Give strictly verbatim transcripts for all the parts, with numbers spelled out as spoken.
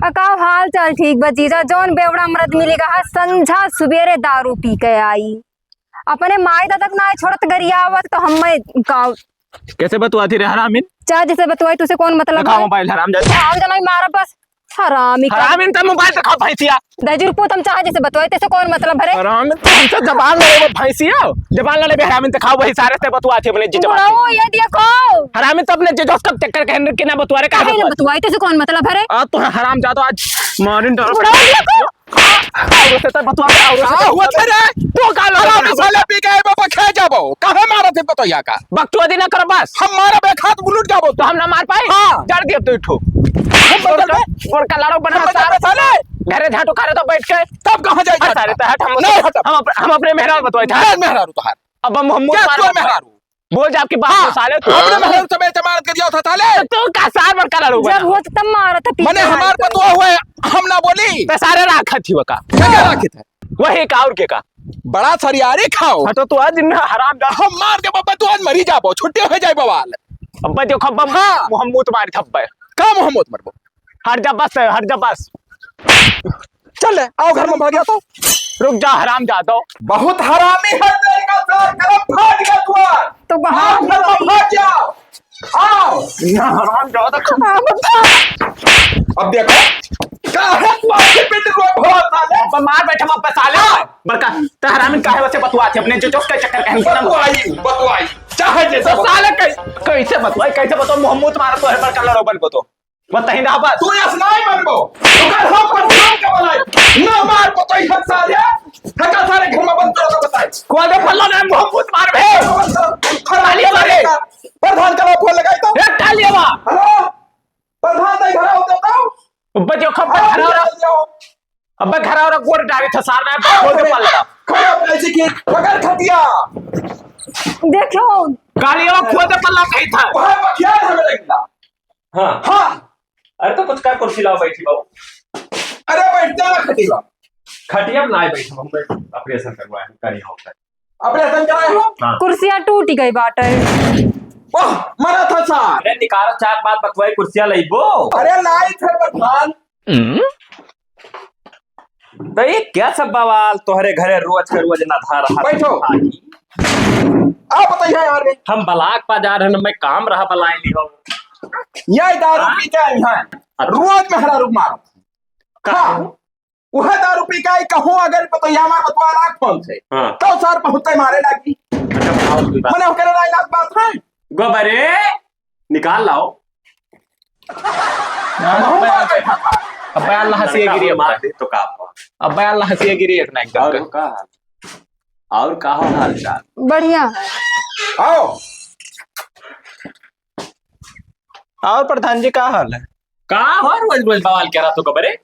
आ, का हाल चाल? ठीक बा जीजा। जौन बेवड़ा मरद मिलेगा है, संझा सुबेरे दारू पी के आई, अपने माई दादा के ना छोड़त गरियावत, तो हम मैं का कैसे बतुआती रे हरामिन? चाहे जैसे बतुआई, तुसे कौन मतलब दिखाओ है? मोबाइल, हराम जादा। आओ जना मारा बस। हरामी का हरामिन, तब मोबाइल दिखाओ भैंसिया। दहिजर पूत, हम चाहे जैसे बतुआई, तेसे कौन मतलब है रे? हरामिन, तुमसे जबान लड़े वो भैंसिया। जबान लड़े बे हरामिन, दिखाओ वही सारे से बतुआती अपने जीजा बुढ़ाओ, से। ये देखो। हरामिन, तो अपने जीजा से कब चक्कर कहने के ना बतुआ रे, का काहे ना बतुआ? बतुआई, तेसे कौन मतलब है रे? आ, तो हराम जादा आज मारिन डर। बुढ़ाओ, ये देखो। और उसे तो बतुआ, और उसे का तो हुआ था रे? तू का लगा अरे, रहा? साले पी गए, बाबा, खा जाबो। काहे मारत है पतोहिया का? बकचोदी ना कर बस। हम मारब, एक हाथ बुलुट जाबो। तो हम ना मार पाए? हाँ। जड़ दियो तू इठो। हम बदल में गोड़ का लाड़ो बना हम बदल में साले। साले। घरे झाटू खा रहे तो बैठ के। तब कहाँ जाए हट झाटू? साले, तो हट, हम नहीं हटब। हम अप-, हम अपने मेहरारू बतवाई था। नहीं, मेहरारू तोहार। अब हम, हम क्या मार तोर बतवाई। मेहरारू? बोल जा आपकी बात हाँ, को साले, तू अपने मेहरारू से बेइज्जत मारत के दिया था साले। तो तू का सार बन का लड़ू तो जब बना? होत तब मारत है, पीछे मने हमार मारत है। पतोह हुए, हम ना बोली। तो सारे राखत ही वो का। क्या राखत है? वही का और के का? बड़ा सरियारी खाओ। हाँ, तो तू आज दिन हराम जा। हम मार दे बाबा, तू आज मरी जाबो, छुट्टी हो जाए बवाल। अब्बा जो खब्बा हाँ। मुहम्मद मारी थप्पे। का मुहम्मद मरबो? हट जा बस, हट जा बस। चल ले, आओ घर में भाग गया तो। रुक जा हराम जादा। बहुत हरामी है तेरे का सार, करम फाड़ गया तू आज। तो कहाँ आओ घर में भाग जाओ। आओ। यहाँ हराम जादा। अब देखो, काहे तू आके पिट रो भला साले? अब मार बैठा, अब साले। हाँ। बड़का, त हरामी काहे वसे बतुआ थे अपने जो, जो उसका चक्कर कहीं बतुआई, बतुआई। चाहे जैसे तो बतुआई। साले कै-, कैसे बतुआई, कैसे बतुआई? मुहम्मद मारा तो है बड़का लड़ो बन को तो। बताई ना बात। तू ऐसा नहीं बनबो। तू कर हम पर नाम का बनाई। ना मार को तो ही हक सारे। हका सारे घर में बंद करो तो बताई। कौन है पल्ला ना मुहम्मद मार बे? हरामी मारे। प्रधान का फोन लगाई तो। ए, कालिया बा। हेलो। प्रधान नहीं घर होते तो। ऊपर जो खप्पर हाँ, खड़ा हो रहा। जाओ। अबे घर और गोड़ डाली था सार ना, खोल दे पल्ला। खड़ा कैसे की? पकड़ खटिया। देखो। कालिया बा, खोल दे पल्ला कहीं था। वहाँ बखिया था मेरे इतना। हाँ। हाँ। अरे तो कुछ कर, कुर्सी लाओ, बैठी बाबू। अरे बैठ जा खटिया। खटिया में ना बैठ, हम बैठ, ऑपरेशन करवाए, करी हो कर। ऑपरेशन कराए हो? हाँ। कुर्सियाँ टूट गई बाटे। वाह, मरा था सार। अरे निकालो चार बात बकवाई, कुर्सियाँ लइबो। अरे लाई थे प्रधान। तो ये क्या सब बवाल तोहरे घरे रोज के रोज ना धार हाथ बैठो। उठाई? आप बताइए यार। हम बलाक बाजार है, मैं काम रहा बलाई ली हो। ये दारू हाँ? पी के आई हैं। अच्छा। रोज मेहरारू मारो। का? हाँ। वह दारू पी के आई, कहूँ अगर पतोहिया मार बतवा लाख फोन से। हाँ। तो सर बहुत मारे लागी। अच्छा, बताओ कोई बात। मने ओकरे ना इलाज बात है। गोबरे, निकाल लाओ। अब्बे अल्लाह हंसिए गिरी मार अब्बे। दे तो का हुआ? अब्बे अल्लाह हंसिए गिरी इतना एकदम और का। का हाल? और का हो हाल चाल? बढ़िया है। आओ। और प्रधान जी का हाल है? का हो रोज रोज बवाल करा तो गोबरे?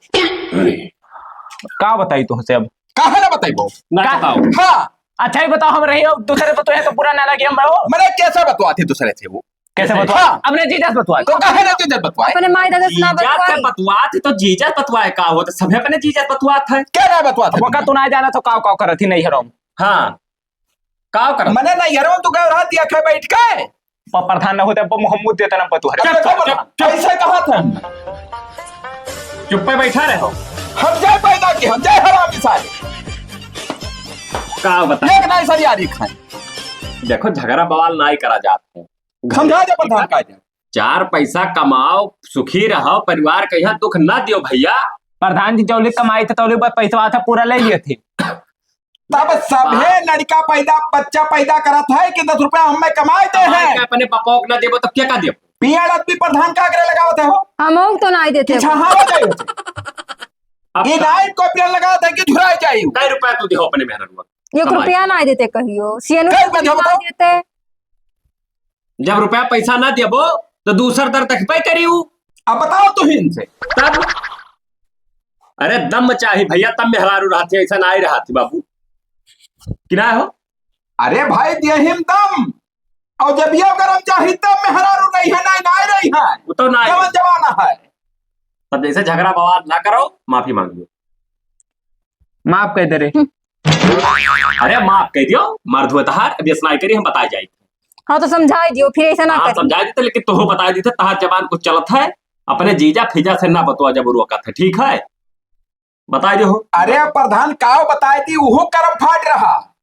का बताई तुमसे अब? काहे ना बताइबो? ना का? बताओ। हाँ। अच्छा ही बताओ, हम रही हो, दूसरे बतुआ है तो बुरा ना लगे हम हो। मने कैसे बतुआ थे दूसरे से वो? कैसे बतुआ? हाँ। अपने जीजा से बतुआ। तो काहे ना जीजा बतुआ? अपने माई दादा से ना जीजा से बतुआ। बतुआ थे तो जीजा से बतुआ है का हो? तो सभे अपने जीजा से बतुआ था। क्या ना बतुआ था वो का तुमने? तू ना जाना तो काव काव करत ही नहीं हराम। हाँ। काव करत? मने नहीं हराम तू गए रहा दिया खे बैठ के। प-, प्रधान न होते, अब मुहम्मद देते ना बतुआ। चुप, चुप, चुप, चुप। ऐसे कहा था हमने। चुप्पे बैठा रहो। हम जय पैदा के, हम जय हरामी साले। का बताई? एक नाई सरियारी खाए। देखो, झगड़ा बवाल नाई करा जात है। समझा दे प्रधान का जा। चार पैसा कमाओ, सुखी रहो, परिवार का यहाँ दुख ना दियो भैया। प्रधान जी जौली कमाई थे, तौली बस पैसा था, पूरा ले लिए थे। तब सभे हाँ। लड़का पैदा, बच्चा पैदा करत है कि दस रुपया हमें कमाए दे कमाए हैं। के अपने बापा को ना देबो, तब क्या का देबो? पियाड़ आदमी प्रधान का आगरे लगावत है हो? हमहू तो नाई देते। कि छहावा जाए हो? अब ये का? नाई को पियाड़ लगावत है कि झुराए जाए हो? कै रुपया तू देहो अपने मेहररुआ? एक कमाई। रुपया नाई देते कहियो। सियनु कै रुपया देहो ना बताओ? देते। जब रुपया पैसा ना देबो, तो दूसर दर तक पे करी हूँ। अब बताओ तू ही इनसे। तब? अरे दम चाही भैया, तब मेहरारू रहती है, ऐसा नाई रहती बाबू। कि ना हो? अरे भाई, देहिम दम। और जब ये गरम चाही, तब मेहरारू नहीं है, नाई, नाई रही है। वो तो नाई। जवान जमाना है। तब जैसे झगड़ा बवाल ना करो, माफी मांग लो। माफ कर दे रे। अरे माफ कर दियो, मर्द हुए तहार, अब ऐसा नाई करी, हम बताए जाए। हाँ, तो समझाई दियो, फिर ऐसा ना हाँ, करी। समझाई देते, लेकिन तोहो बताई देते, तहार जबान कुछ चलत है, अपने जीजा फिजा से ना बतवा जब रोकत है, ठीक है? बताइ देउ। अरे प्रधान, काव बताइ दी, उहो करम फाट रहा।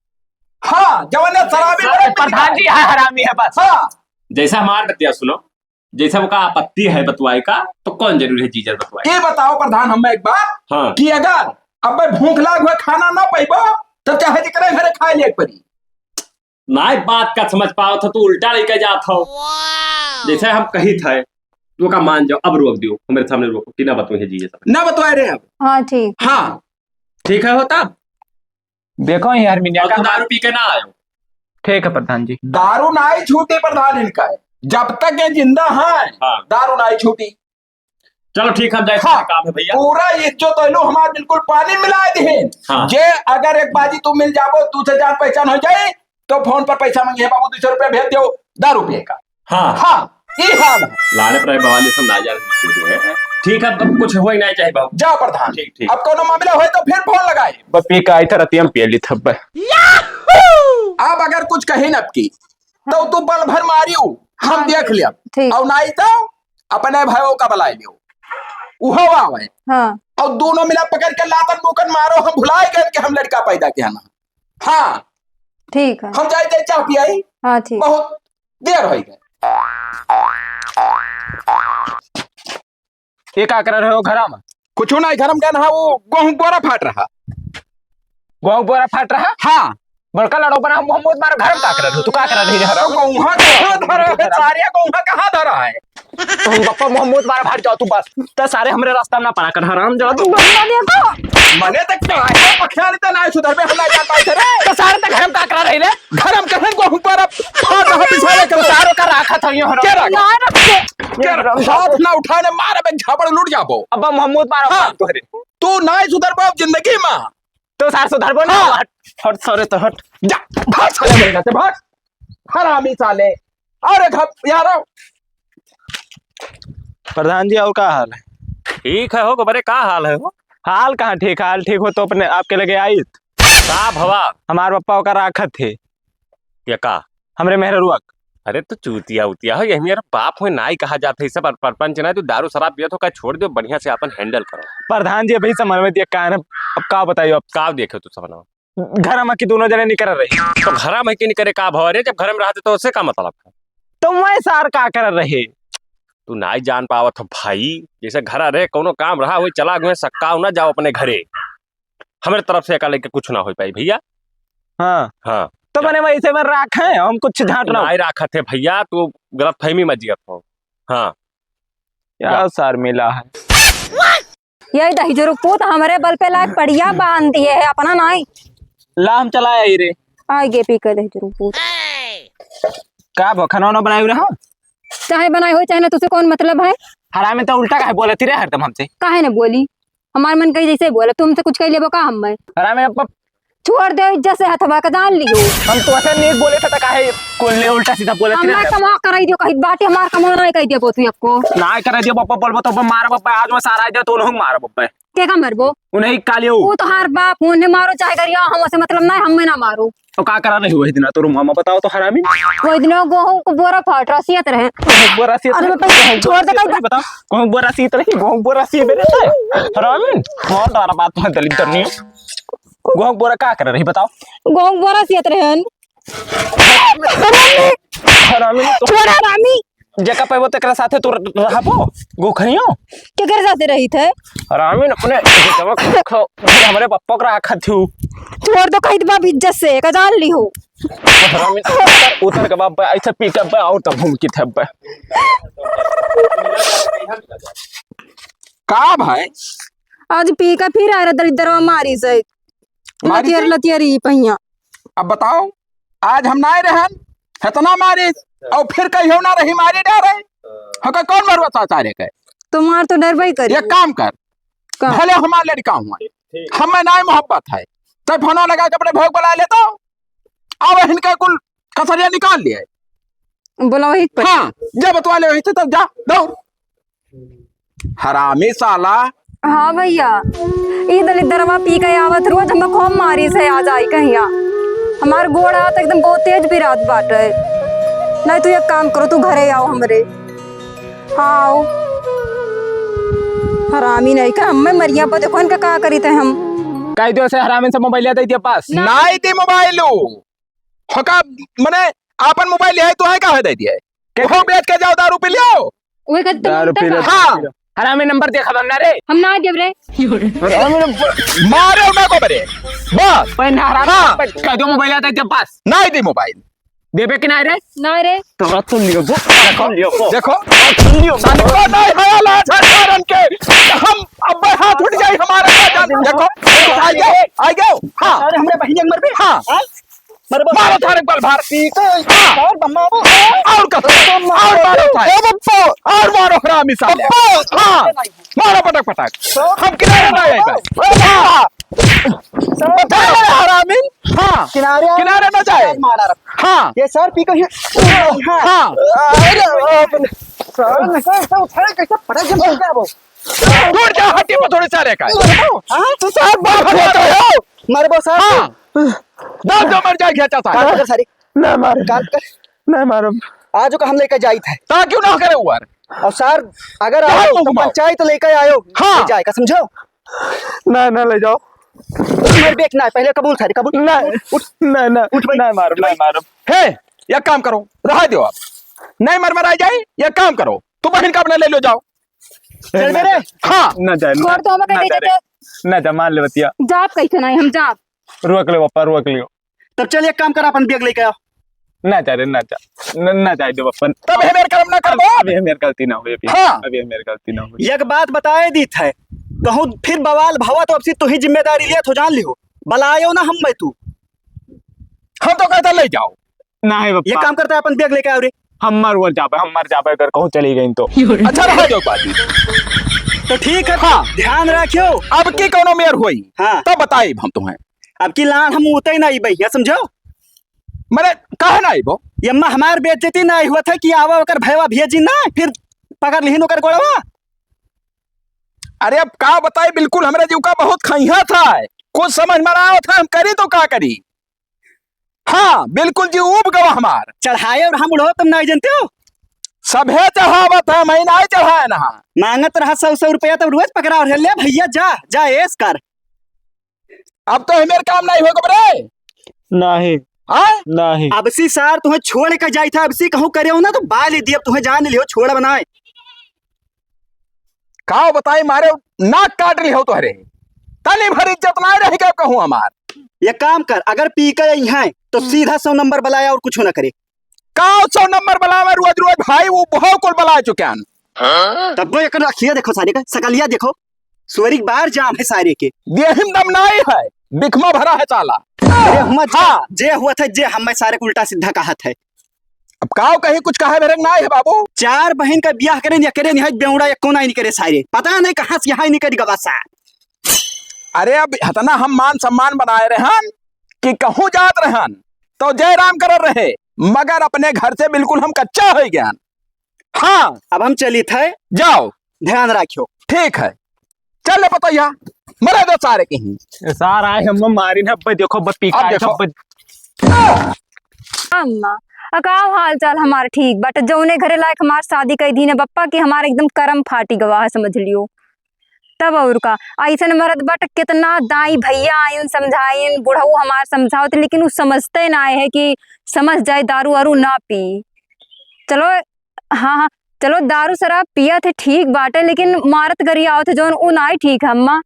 हाँ, जवन शराबी अरे बड़े प्रधान जी, हाँ, हरामी है बस। हाँ। जैसा हमार बतिया सुनो, जैसा ओका आपत्ति है बतवाए का, तो कौन जरूरी है जीजा बतवाए? ये बताओ प्रधान, हमें एक बात हाँ। कि अगर अब भूख लाग हुआ खाना ना पैबो, तब चाहे जेकरे घरे खाए ले पड़ी। नाई बात का समझ पावत हो, तू उल्टा लेके जात हो। जैसे हम कही थे, तू का मान जाओ, अब रोक दियो, हमारे सामने रोको कि ना बतवाए जीजा सब। ना बतवाए रहे अब। हाँ, ठीक। हाँ। ठीक है हो तब? देखो यार मिनिया और का तू दारू पी के ना आयो। ठीक है प्रधान जी। दारू नाई छूटे प्रधान इनका है, जब तक ये जिंदा है, हाँ। दारू नाई छूटी। चलो ठीक है, हम जाए, हाँ। काम है भैया। पूरा इज्जत तो लो हमार बिल्कुल पानी मिला दे। हाँ। जे अगर एक बाजी तू मिल जाबो, तू से जान पहचान हो जाए, तो फोन पर पैसा मांगे, "बाबू, दो सौ रुपया भेज दो, दारू पिए का।" हाँ। हाँ, ई हाल है। लाड़े पर बवाली सब ना जाने दीजिए। ठीक है, अब कुछ हो ही नहीं चाहिए बाबू। जा प्रधान। ठीक, ठीक। अब कोनो मामला होए तो फिर फोन लगाए। बस पी के आई था, रतिया में पिए ली था बस। अब अगर कुछ कही न की, तो तू बल भर मारियो, हम हाँ, देख ठीक, लिया। ठीक। और नहीं तो अपने भाइयों का बुलाए लियो, उहो आवे। हाँ। और दोनों मिला पकड़ के लातन मुकन मारो, हम भुलाए गए कि हम लड़का पैदा किया ना। हाँ। ठीक है। हम जाए थे चाह पियाई। हाँ, ठीक। बहुत देर हो गए। ये का कर रहे हो घर में? कुछ ना, घर में क्या ना, वो गोहूं बोरा फाट रहा। गोहूं बोरा फाट रहा? हाँ। बड़का लड़ो बना, हम, हम मारो घर में का कर रहे हो? तू का कर रहे हो? अरे गोहूं कहाँ धरा है? सारे गोहूं कहाँ धरा है? तुम गप्पा मोहम्मद मारा भाग जाओ तू बस। तो सारे हमरे रास्ता में ना पड़ा कर हराम जरा तू। मने तो क्या है? पखियाली तो ना सुधर में हम ना जान पाए थे रे। तो सारे तो घर में का कर रहे रे? घर में कहन को ऊपर अब फाड़ रहा पिछले के सारों का राखा था ये हराम। क्या राखा? ना रखे। क्या राखा? हाथ ना उठाने मार अब झापड़ लूट जाबो। अब मोहम्मद मारा हाँ। भाग तोहरे। तू ना सुधर पाओ जिंदगी में। तो सार सुधरबो ना। हाँ। हट, हट सारे तो हट। जा, भाग साले मेरे घर से, भाग। हरामी साले। अरे घप-, यार। प्रधान जी, और का हाल है? ठीक है हो, गोबरे, का हाल है हो? हाल कहाँ ठीक, हाल ठीक हो तो अपने आपके लगे आइत। का भवा? हमार पप्पा ओकर राखत थे। ये का? हमरे मेहररुआ क। अरे, तू चूतिया उतिया हो, यही मेरा बाप हो, नाई कहा जात है, ई सब पर-, परपंच ना, तू दारू शराब पियत हो, का छोड़ दो, बढ़िया से अपन handle करो। प्रधान जी, अभी समझ में दिया, कान, अब का बताइयो अब? का देखे तू समझ में? घर में कि दोनों जने निकर रहे। तो घर में के निकरे का भवा रे, जब घर में रहते तो उससे का मतलब है? तो मैं सार का कर रहे? तू नाई जान पावत हो भाई, जैसे घर रहे, कोनो काम रहा, वही चला गए, सक्का ना जाओ अपने घरे। हमरे तरफ से एका लेके कुछ ना हो पाई भैया। हाँ। हाँ। तो क्या? मने वैसे में राख है, हम कुछ झांट ना हो। नाई राखत है भैया, तू गलतफहमी में जियत हो। हाँ। क्या क्या? सार मिला है? यही दहिजरू पूत हमरे बल पे लाके पड़िया बांध दिए है, अपना नाई। ला हम चला आई रे। आई गे पी के दहिजरू पूत। का भो, खाना वाना बनाई रहा? चाहे बनाई हो, चाहे ना, तुझसे कौन मतलब है? हरामी तो उल्टा काहे बोलत ही रे हरदम हमसे? काहे ना बोली? हमार मन कही जैसे बोले, तुमसे कुछ कही लेबो का हम मैं? हरामी अब छोड़ दे, इज्जत से हथवा का जान लियो। हम तो ऐसा नहीं बोले थे, तो काहे कोल्ले उल्टा सीधा बोले थे हमार ना? कमा कराई दियो, कही बाटे हमार कमा नहीं कही दियो तू आपको। ना कराई दियो, बप्पा बोलबो तो बप्पा मार, बप्पा आज मैं सारा दे तो उन्हें मार बप्पा। के का मरबो? उन्हें का लियो? वो तो हर बाप, उन्हें मारो चाहे करियो, हम उसे मतलब ना, हमें ना मारो। तो का करा रही वही दिन तोर मामा बताओ तो हरामी? वही दिन गोहूं को बोरा फाट रहा, सियत रहे। गोहूं बोरा सियत अरे रहे? बप्पा, छोड़ दे, गोहूं बोरा सियत रहे? बताओ, गोहूं बोरा सियत रही, गोहूं बोरा सियत रहे? हरामी, मार डारा बात में दलित धरनी। गोहूं बोरा का कर रही बताओ? गोहूं बोरा सियत रहन। हरामी। हरामी तो छोड़ हरामी। जेका पैबो तेकरा साथे तू रहबो, गोखनियो। केकर साथे रही थे? हरामी ने अपने बेटवा को खो-, हमरे पप्पा को राखा थू। छोड़ दो कही बाप इज्जत से, का जान ली हो। हरामी उतर, उतर के बाप ऐसे पी के बे और तब घूम के थे बे। का भाई? आज पी के फिर आ रहा दरिद्रवा मारी से। मारी लतियर, से? लतियर ई पहिया। अब बताओ, आज हम ना रहन, इतना मारी, और फिर कहियो ना रही मारी डारे। हका कौन मरवा सा सारे के? तुम्हार तो डरबई करी। एक काम कर, का? भले हमार लड़का हुआ, ठीक। हमें ना मोहब्बत है, तो फोन लगा के अपने भोग बुला ले तो, अब इनका कुल कसरिया निकाल लिए। बोला वही पर। हाँ, जब बतवा ले वही से, तब जा, दौड़। हरामी साला। हाँ भैया, ई दलिद्रवा पी के आवत रोज हमें खूब मारी से आ जाई कहिया। हमार गोड़ हाथ एकदम बहुत तेज पिरात बाटे। नहीं तू एक काम करो, तू घरे आओ हमरे। हाँ आओ। हरामी नहीं का, हमें मरिया पर देखो इनका का करी थे हम। कह दियो से हरामी से मोबाइल दे दिया बस। ना। नाई दे मोबाइल। होका, मने आपन मोबाइल है तो है का है दे दिया। के- वो बेच के जाओ दारू पी लियो। ओए का दारू पी लियो। हाँ। हरामी नंबर देखा बन्ना रे। हम ना देब रे। मारे उठा को बरे। बस। पहले हरामी हाँ। नंबर कह दो मोबाइल आता है जब बस। नाई दे मोबाइल। देबे कि नाई रे? नाई रे। तो रख तो लियो वो। देखो, लियो वो। देखो। रख तो लियो वो। तनको नाई हया लाज है सारन के। हम अब हाथ उठ जाए हमारा जान। देखो। आ गए, आ गए। हाँ। अरे हमरे बहिन एक मरबे। हाँ। हाँ? मरबो। मारो थारे बल भार। पी के हाँ। और बम्मा। और का? और मारो थारे। ए बप्पो। और मारो हरामी साले। बप्पो। हाँ। मारो पटक पटक। हम किनारे ना आए भाई। हाँ। बता रहे हरामी। हाँ। किनारे आ। किनारे ना जाए। मारा रहा। हाँ। ये सर पी के ही। हाँ। हाँ। अरे बाप रे। सर, कैसे उठाए, कैसे पटक के मार दिया वो? दूर जा, हड्डी पर थोड़े सारे का। हाँ? तो साहब बाप होता है। मरबो साहब। हाँ। दम तो मर जाए, घेचा सारे। कान पकड़ सारे। ना मारो। कान पकड़। ना मारो। आज का हम लेके जाई थे। ता क्यों ना करे उवर? और सर, अगर आओ तो घुमाओ। पंचायत लेके आयो। हाँ। ले जाए का, समझो? ना, ना ले जाओ। मर बेच ना, पहले कबूल सारे, कबूल। ना, उठ, उठ। ना, ना, उठ भाई। ना मारो, उठ ना भाई। मारो। हे, एक काम करो, रहा दो आप। नहीं मर मर आ जाए, एक काम करो, तू बहन का अपना ले लो जाओ। चल बे रे। हाँ। ना जाए, छोड़ दो, हमें ना कह जाए देते। रे। ना जा, मान ले बतिया। जाब कैसे नहीं, हम जाब। रोक ले पापा, रोक लियो। तब चल, एक काम कर, अपन बैग लेके आओ। ना जा रे, ना जा। न-, ना जाए दो अपन। तब हमें करम ना कर अब, दो। अभी हमें गलती ना हुई, अभी। हाँ। अभी हमें गलती ना हुई। एक बात बताए दी थे, कहूँ फिर बवाल भवा तो अब से तू ही जिम्मेदारी लिया, तो जान लियो। बलायो ना हम मैं तू। हम तो कहता ले जाओ। ना है ये पप्पा। काम करता है, अपन बैग लेके आओ रे। हम मर वर जाबे, हम मर जाबे अगर कहूँ चली गई तो। अच्छा, रहा जाओ बात। तो ठीक है, हाँ। ध्यान रखियो। अब की कौनो मेर होई, हाँ। तब बताइब हम तुम्हें। अब की लान हम उतई ना आइबे, या समझो? मने काहे ना आइबो? ये अम्मा हमार बेइज्जती ना हुआ था कि आवा ओकर भयवा भेजी ना, फिर पकड़ लिहिन ओकर गोड़वा। अरे अब का बताई, बिल्कुल हमरे जीव का बहुत खैहा था, कुछ समझ में ना आवत है, हम करी तो का करी? हाँ, बिल्कुल जी, ऊब गवा हमार। चढ़ाए और हम उड़ो, तुम नहीं जानते हो? सभे चढ़ावत है, मैं नहीं चढ़ाए ना। मांगत रहा सौ सौ रुपया, तब रोज पकड़ा और ले भैया, जा, जा, ऐश कर। अब तो हमें काम नहीं होगा रे। नहीं। हाँ? नहीं। अब सी सार तुम्हें छोड़ के जाई था, अब सी कहूँ करे हो ना तो बाल ही दिए, अब तुम्हें जान लियो, छोड़ बनाए। का बताई, मारे नाक काट लिहो तोहरे। तनी भर इज्जत ना रह गया कहूँ हमार। ये काम कर, अगर पी के आई हैं तो हम्म। सीधा सौ नंबर बुलाया और कुछ ना करे। का सौ नंबर बुलावे रोज रोज भाई, वो बहुत कुल बुला चुके हैं। तब वो एक अखिया देखो सारे का, सकलिया देखो, सोरी बार जाम है सारे के। देहिम दम नाई है, बिखमा भरा है साला। अरे हम हाँ। जे हुआ था, जे हम सारे को उल्टा सीधा कहत है। अब काव कही, कुछ कहे बेरंग नाई है बाबू। चार बहन का ब्याह करे, या करे नहीं है, बेवड़ा या कोना ही नहीं करे सारे। पता नहीं कहाँ से यहाँ ही निकल गवा सा। अरे अब इतना हम मान सम्मान बनाए रहन कि कहूँ जात रहन तो जय राम कर रहे, मगर अपने घर से बिल्कुल हम कच्चा हो गया। हाँ। अब हम चलित है। जाओ। ध्यान रखियो। ठीक है। चल ले पतैया, मरे दे सारे के ही। सार आए हम मारी ना, अब्बे देखो, अब्बे पीका अब देखो। अब्बे। अम्मा, अ, का हाल चाल हमार ठीक बाटे, जौने घरे लायक हमार शादी कई दीन है बप्पा कि हमार एकदम करम फाटी गवा है, समझ लियो। तब और का, ऐसन मरद बाटे, कितना दाई भैया आइन समझाइन, बुढ़ऊ हमार समझावत, लेकिन उ समझते ना है कि समझ जाए, दारू वारू ना पी। चलो, हाँ, हाँ, चलो दारू शराब पियत है ठीक बाटे, लेकिन मारत गरियावत है जौन, उ नाई ठीक है अम्मा।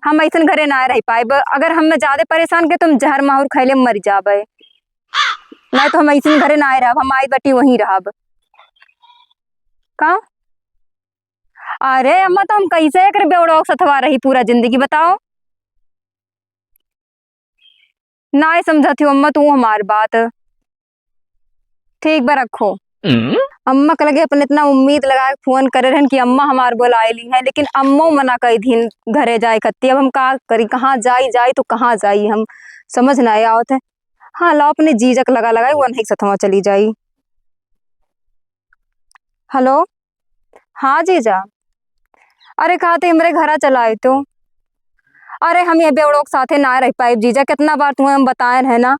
हम ऐसन घरे नाय रह पाइब। अगर हम ज्यादा परेशान के, तो हम जहर माहुर खैले मर जाबे। नहीं तो हम ऐसन घरे नाय रहब, हम आई बटी वहीं रहब। का? अरे अम्मा, तो हम कैसे एकरे बेवड़वा के सथवा रही पूरा जिंदगी, बताओ? नाय समझत हो अम्मा तू हमार बात। ठीक बा, रखो। हम्म? अम्मा के लगे अपन इतना उम्मीद लगा के फोन करे रहन कि अम्मा हमार बोलाए ली है, लेकिन अम्मो मना कई दिन घरे जाए खत्ती। अब हम का करी, कहाँ जाई, जाई तो कहाँ जाई, हम समझ ना आवत है। हाँ, लाओ अपने जीजा के लगा लगाई, वो नहीं सथवा चली जाई। हेलो। हाँ जीजा, अरे कहते हमरे घरा चला आए तो। अरे हम ये बेवड़ों के साथे ना रह पाइब जीजा, कितना बार तुम्हें हम बताए रहे ना।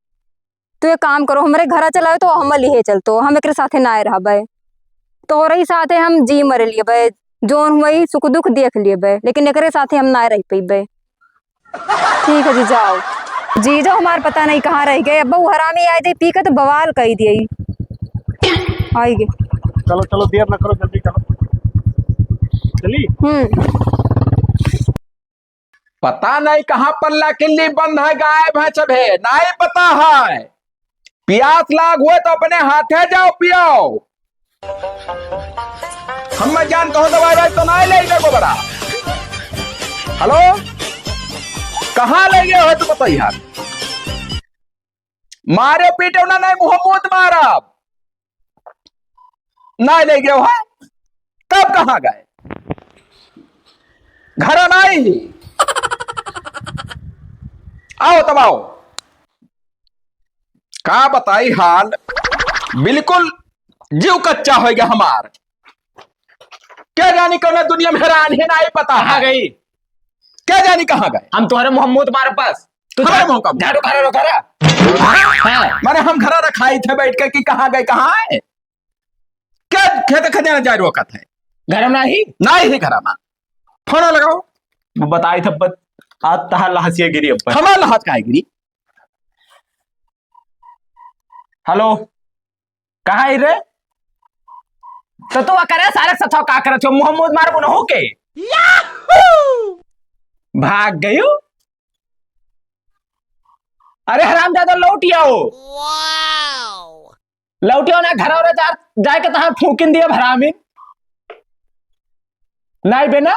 तो ये काम करो, हमरे घरा चला आए तो हम लिहे चलतो, हम एकरे साथे ना रहबे। तोहरे ही साथे हम जी मर लियबे, जौन हुई सुख दुख देख लेबे, लेकिन एकरे साथे हम ना रह पइबे। ठीक है जी, जाओ। जीजो हमार पता नहीं कहाँ रह गए। अब उ हरामी आए जाए पी के तो बवाल कई दिए। आई गे। चलो, चलो, देर ना करो, जल्दी चलो। चली? हम्म। पता नहीं कहाँ पल्ला किल्ली बंद है, गायब है सभे, नहीं पता है। पियास लाग हुए तो अपने हाथे जाओ पियो। हम मैं जान कहूँ दवाई वाई तो नहीं ले गए गोबरा। हेलो, कहाँ ले गए हो तू बताई यार? मारे पीटे ना नहीं, मुँह मूत मारब। नहीं ले गए हो? तब कहाँ गए? घर नहीं ही। आओ तब आओ। का बताई हाल, बिल्कुल जीव कच्चा हो गया हमार। क्या जानी कौन दुनिया में हैरान है, नहीं पता कहाँ है। गई? क्या जानी कहाँ गए? हम तुम्हारे मुँह मूत मारब बस। तू हमारे झाड़ू मुँह का झाड़ू खड़ा रहो, खड़ा। हाँ। माने हम घरा रखाई थे बैठ के कि कहाँ गए, कहाँ है? क्या खेत खजाना जाए रोकत है? घर में नहीं? नहीं है घर में। फोन लगाओ। वो बताई था बत-, आज तहार लहसिया गिरी अब। हमार लहस काहे गिरी? हेलो, कहाँ है रे? तो तू करे सारे सथवा का करत हो? मुँह मूत मार बुनहु के। भाग गयो। अरे हरामजादा, लौट आओ। लौट आओ ना, घर और जा, जाए के तहाँ फूकिन दिए हरामी। नहीं बे ना।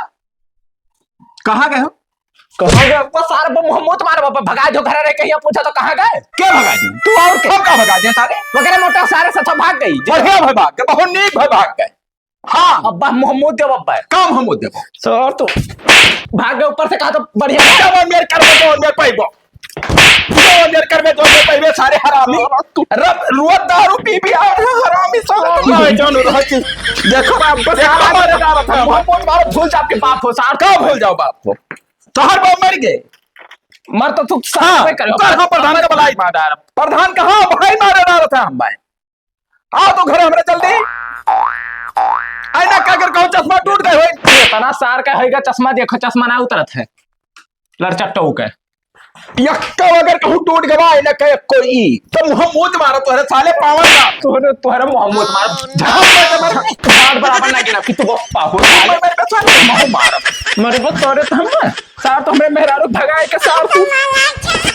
कहाँ गए हो? कहाँ गए? वो सारे बम मुँह मूत मार बाबा, भगा दो घर रे, कहीं पूछा तो कहाँ गए? क्या भगा दी? तू और क्या? हम का भगा दे सारे? वगैरह मोटा सारे सथवा भाग गई। बढ़िया भाई भाग गए, बहुत नीक भाई भाग गए। हाँ। अब्बा मुँह मूत देबो अब्बा। काम हम देबो। सर तो भाग गए ऊपर से, कहा तो बढ़िया। जवन मेर करबे, जवन मेर पाइबो। जवन मेर करबे, जवन मेर पाइबे, सारे हरामी। रब, रुआ दारू पी पी आ रहे हरामी साले। अरे जानो रहा कि देखो, बाप को देखो, साला हमारे दारू था। मुँह मूत मारो, भूल जाओ आपके बाप हो, सार। का भूल जाओ बाप को? तोहर बाप मर गए। मर तो तू साला हाँ, कोई करो। कर हाँ, प्रधान का भलाई। मार डाल। प्रधान का हाँ, भाई मारे डाल था हम भाई। आओ तो घरे हमरे जल्दी। आईना का कर कहूँ चश्मा टूट गए होई। इतना सार का होइगा चश्मा, देखो चश्मा ना उतरत है। लड़चट्टो के। यक्का अगर कहूँ टूट गवा आईना का कोई, तो मुँह मूत मारो तोहरे साले पावन का। तोहरे, तोहरे मुँह मूत मार। झाड़ बराबर ना गिरा कि तू वो पाहुर साले। मुँह मार। मरे वो तोरे तो हम ना। सार तो हमरे मेहरारू भगाए के सार तू।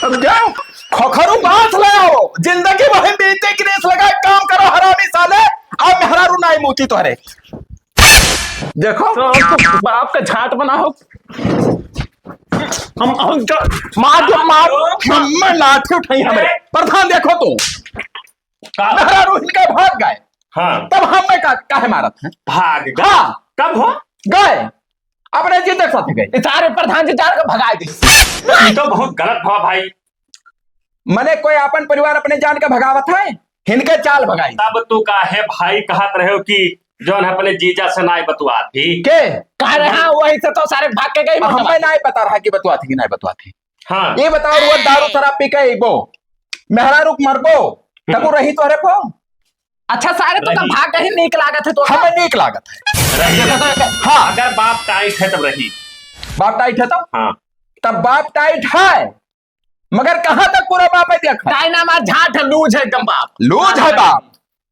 अब जाओ। खोखरू बांस ले आओ, जिंदगी भर बीते की रेस लगाए, काम करो हरामी साले, अब मेहरारू नाई मूती तोहरे। देखो। तो, तो बाप का झाट बना हो। हम, हम जो, मार दो, मार, हम लाठी उठाई हमें। प्रधान देखो तू। का? मेहरारू इनका भाग गए। हाँ। तब हम मैं का, काहे मारत हैं? भाग गए? हाँ। कब हो? गए। अपने जीजा के साथ गए। इशारे प्रधान जी जान के भगाए दे। ये तो बहुत गलत हुआ भाई। मने कोई अपन परिवार अपने जान के भगावत है, हिनके चाल भगाई। तब तू काहे भाई कहत रहे हो कि जौन अपने जीजा से नाई बतुआत ही? के? कह रहे हैं, वही से तो सारे भाग के गई हम मतलब। मैं नाई बता रहा कि बतुआत ही कि नाई बतुआत ही। हाँ। ये बताओ, वो दारू शराब पी के अइबो, मेहरारू के मरबो, तब हम्म। रही तोहरे को? अच्छा सारे तो रही। तब भाग कहीं नीक लागत है तो हमें नीक लागत है। रही। हाँ। अगर बाप टाइट है तब रही। बाप टाइट है तो? हाँ। तब बाप टाइट है, मगर कहाँ तक पूरा बाप है देखा? टाइट ना मार, झाट है, लूज है एकदम बाप। लूज है बाप।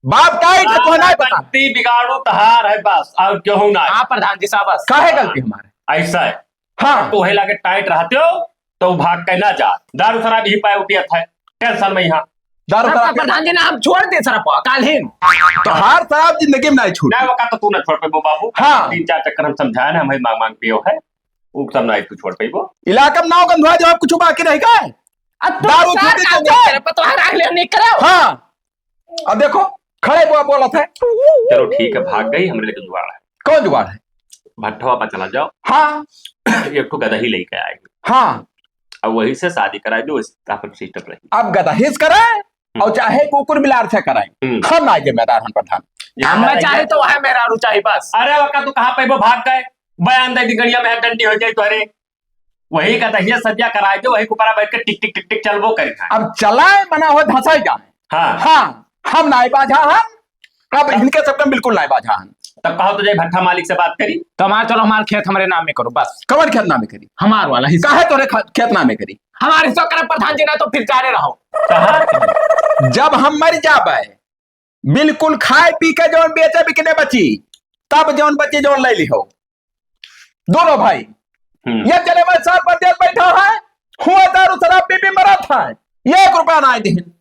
बाप टाइट है, तो ना पता। गलती बिगाड़ू तहार है बस, और क्यों ना। हाँ प्रधान जी साहब, बस। काहे गलती हमारे? ऐसा है। हाँ। तो वही लागे टाइट रहते हो, तो भाग के ना जा। दारू शराब ही पाए पियत है, टेंशन में यहाँ। दारू शराब प्रधान जी ने हम छोड़ दे सर, काल ही। तो हर शराब जिंदगी में नहीं छूट। ना, वो का तो तू ना छोड़ पेबो बाबू। हाँ। तीन चार चक्कर हम समझाए ना, हम मांग मांग पियो है, वो सब ना तू छोड़ पेबो। इलाका में नाव गंधवा जवाब कुछ बाकी रह गए। अब तो दारू सार छूटी का तो दे। तेरे पतोह राख ले, नहीं करे। हाँ। अब देखो, खड़े बुआ बोलत है। चलो ठीक है, भाग गई, हमरे लेके जुगाड़ है। कौन जुगाड़ है? भट्ठवा पर चला जाओ। हाँ। एक ठो गदही लेके आएंगे। हाँ। अब वही से शादी कराए दो, इस अपन सिस्टम रही। अब गदही से कराए हम्म। और चाहे कुकुर बिलार से कराए, हम्म। हम ना जिम्मेदार हम प्रधान। हम मैं चाहे तो वह मेहरारू चाही बस। अरे वक्का तू कहाँ पे वो भाग गए, बयान दे दी गड़िया में डंडी हो जाए तो। अरे वही का दहिया सदिया कराए दे, वही के ऊपर बैठ के टिक टिक टिक टिक चलबो करी था। अब चलाए मना हो धसाई जाए। हाँ। हाँ, हम नाई बाझा हम, अब इनके सबके बिल्कुल नाई बाझा हम। तब कहो तो जाई भट्ठा मालिक से बात करी। तो हमार, चलो हमार खेत हमरे नाम में करो बस। कवन खेत नाम में करी? हमार वाला हिस्सा। काहे तोरे ख-, खेत नाम में करी? हमार हिस्सा करे प्रधान जी, ना तो फिर जाने रहो। कहा? जब हम मर जाबे, बिल्कुल खाए पी के जौन बेचे बिकने बची, तब जौन बची जौन ले लिहो। दोनों भाई। हम्म। ये चले मैं साल परदेस बैठा है, हुआ दारू शराब पी पी मरत है, एक रुपया ना दिहिन।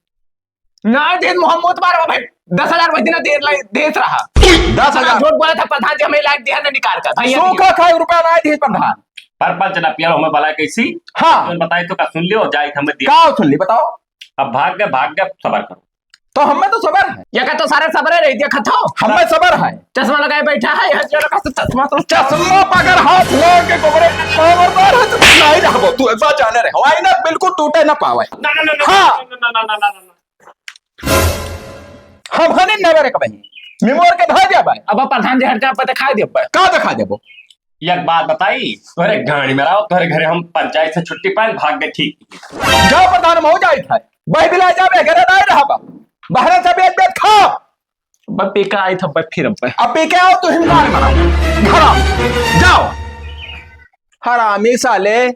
ना दिहिन, मोहम्मद बार भाई, दस हजार वही दिन देर लाई, देत रहा। दस हजार? झूठ बोला था प्रधान जी, हमें लाइट दिया ना निकाल कर, भैया सूखा खाए रुपया ना दिहिन प्रधान। पर पंच ना पिया हमें भला कैसी? हाँ। तुम बताई तो का सुन लियो, जाई हमें दिया। का सुन ली बताओ? अब भाग गए, भाग गए, सबर करो। तो हमें तो सबर है। ये का तो सारे सबर रही, देखा था। हमें सबर है। चश्मा लगाए बैठा है, यहाँ जो रखा तो चश्मा तो चश्मा पकड़ हाथ लेके गोबरे पावर मार है तो नहीं रहबो। तू ऐसा जाने रहे। हो, आईना बिल्कुल टूटे ना पावे। ना, ना, ना, ना, हाँ। ना, ना, ना, ना, ना, ना। हम हने never एक बही। मिमोर के धा जाबे। अब प्रधान जी हट जा, पर दिखाई देबे। का दिखा देबो? एक बात बताई, तोहरे गाड़ी में रहो, तोहरे घरे हम पंचायत से छुट्टी पाए, भाग गए ठीक। जाओ प्रधान, हम हो जाए था। बही बिला जाबे, घरे नहीं रहबा। बहरे से बेच बेच खा। बस पी के आई था, बस फिर अब। अब पी के आओ तो हिंदार बनाओ। घर आओ। जाओ। हरामी साले।